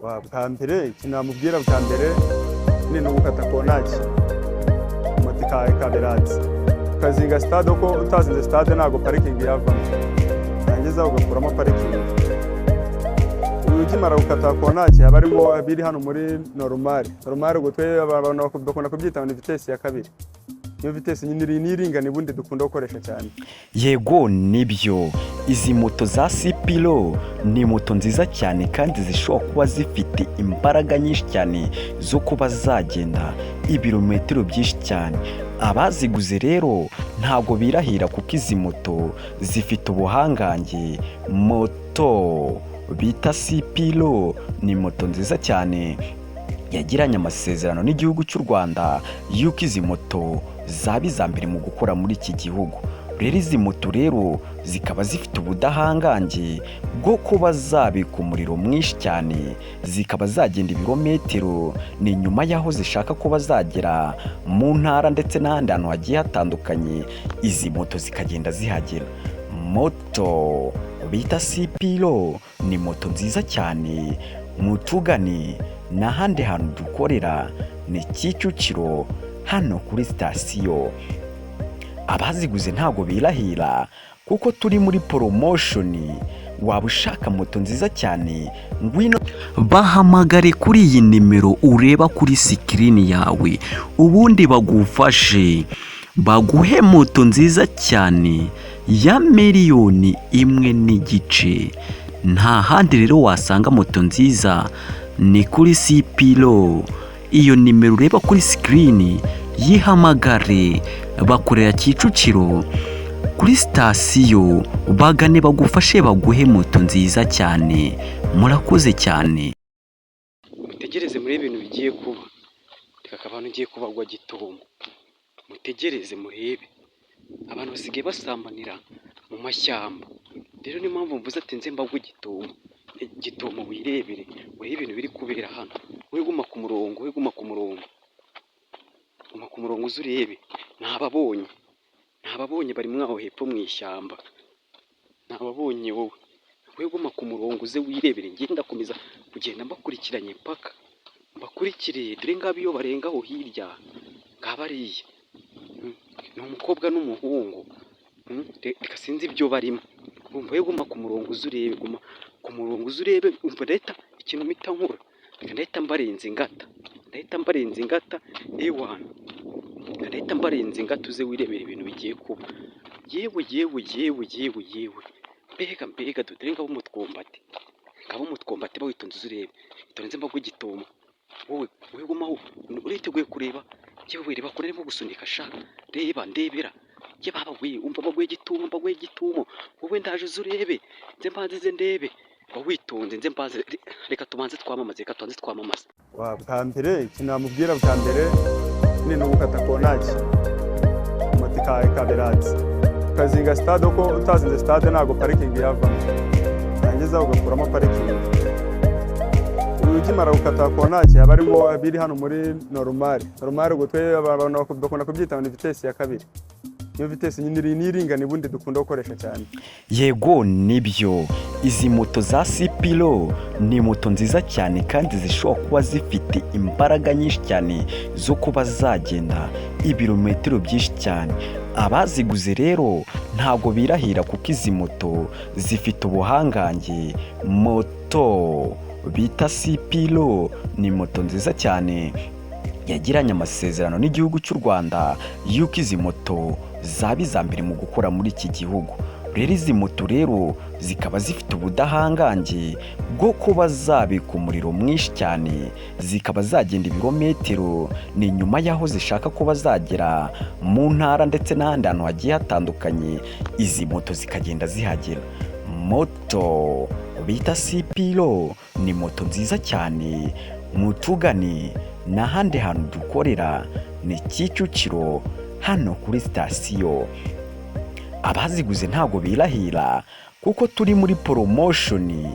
Wa bwa mbere, ikintu namubwira bwa mbere ni ugukata kontaki, moto ikaberatse, ukazinga stade, kuko utazinze stade ntabwo parikingi yavamo, warangiza ugakuramo parikingi. Ukimara gukata kontaki haba harimo biri hano muri normal. Normal ubwo twe abantu bakunda kubyita ngo ni vitesse ya kabiri, niyo vitesse nyine iri n'iringana ubundi dukunda gukoresha cyane. Yego, nibyo, izi moto za Sipiro ni moto nziza cyane kandi zishobora kuba zifite imbaraga nyinshi cyane zo kuba zagenda ibirometero byinshi cyane. Abaziguze rero ntabwo birahira kuko izi moto zifite ubuhangange. Moto bita Sipiro ni moto nziza cyane yagiranye amasezerano n'igihugu cy'u Rwanda y'uko izi moto zaba iza mbere mu gukora muri iki gihugu. Rero izi moto rero zikaba zifite ubudahangange bwo kuba zabika umuriro mwinshi cyane, zikaba zagenda ibirometero. Ni nyuma y'aho zishaka kuba zagera mu ntara ndetse n'ahandi hantu hagiye hatandukanye, izi moto zikagenda zihagera. Moto bita Sipiro ni moto nziza cyane. Mutugane, n'ahandi hantu dukorera ni Kicukiro, hano kuri sitasiyo. Abaziguze ntabwo birahira kuko turi muri promotion. Waba ushaka moto nziza cyane, ngwino bahamagare kuri iyi nimero ureba kuri screen yawe, ubundi bagufashe baguhe moto nziza cyane ya 1.5 miliyoni. Nta handi rero wasanga moto nziza, ni kuri Sipiro. Iyo nimero ureba kuri screen yihamagare. Bakorera Kicukiro kuri sitasiyo. Bagane bagufashe baguhe moto nziza cyane. Murakoze cyane. Mutegereze muri ibintu bigiye kuba. Reka abantu ngiye kubagwa gitumo, mutegereze murebe. Abantu basigaye basambanira mu mashyamba. Rero niyo mpamvu mvuze ati nze mbagwe gitumo, gitumo wirebere, urebe ibintu biri kubera hano. Wowe guma ku murongo, wowe guma ku murongo, guma ku murongo uze urebe. Nababonye, nababonye, bari mwaho hepfo mu ishyamba, nababonye. Wowe, wowe guma ku murongo uze wirebere. Njye ndakomeza kugenda mbakurikiranye mpaka mbakurikire. Dore ngabo iyo barenga aho hirya, ngaba ariya ni umukobwa n'umuhungu. Reka sinzi ibyo barimo. Urumva, wowe guma ku murongo uze urebe, guma ku murongo uze urebe. Umva, ndahita ikintu mpita nkora, reka ndahita mbarenza ingata, ndahita mbarenza ingata. Ewana, ndahita mbarenza ingata, uze wirebera ibintu bigiye kuba. Yewe, yewe, yewe, yewe, yewe, mbega, mbega! Dore ngabo umutwombati, ngabo umutwombati. Bawitonze uze urebe. Itonze mbagwe gitumo. Wowe, wowe gumaho, uriteguye kureba? Yewe, reba ko narimo gusunika sha! Reba, ndebera. Ye baba we! Umva, mbaguye gitumo, mbaguye gitumo. Wowe, ndaje uze urebe. Nze mbanze, nze ndebe. Ba witonze, nze mbanze. Reka tubanze twamamaze, reka tubanze twamamaze. Wa bwa mbere, ikintu namubwira bwa mbere ni ugukata kontaki, moto ikaberatse, ukazinga stade, kuko utazinze stade ntabwo parikingi yavamo, warangiza ugakuramo parikingi. Ukimara gukata kontaki haba harimo biri hano muri normal. Normal ubwo twe abantu bakunda kubyita ngo ni vitesse ya kabiri, niyo vitesse nyine iri n'iringana ubundi dukunda gukoresha cyane. Yego, nibyo, izi moto za Sipiro ni moto nziza cyane kandi zishobora kuba zifite imbaraga nyinshi cyane zo kuba zagenda ibirometero byinshi cyane. Abaziguze rero ntabwo birahira kuko izi moto zifite ubuhangange. Moto bita Sipiro ni moto nziza cyane yagiranye amasezerano n'igihugu cy'u Rwanda y'uko izi moto zaba iza mbere mu gukora muri iki gihugu. Rero izi moto rero zikaba zifite ubudahangange bwo kuba zabika umuriro mwinshi cyane, zikaba zagenda ibirometero. Ni nyuma y'aho zishaka kuba zagera mu ntara ndetse n'ahandi hantu hagiye hatandukanye, izi moto zikagenda zihagera. Moto bita Sipiro ni moto nziza cyane. Mutugane, n'ahandi hantu dukorera ni Kicukiro, hano kuri sitasiyo. Abaziguze ntabwo birahira kuko turi muri promotion.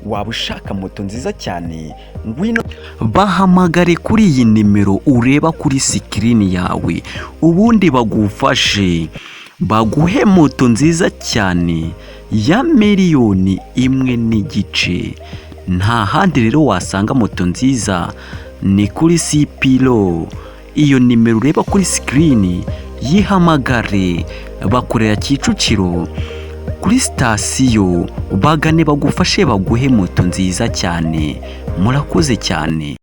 Waba ushaka moto nziza cyane, ngwino bahamagare kuri iyi nimero ureba kuri screen yawe, ubundi bagufashe baguhe moto nziza cyane ya 1.5 miliyoni. Nta handi rero wasanga moto nziza, ni kuri Sipiro. Iyo nimero ureba kuri screen yihamagare, bakorera Kicukiro kuri sitasiyo, bagane bagufashe baguhe moto nziza cyane. Murakoze cyane.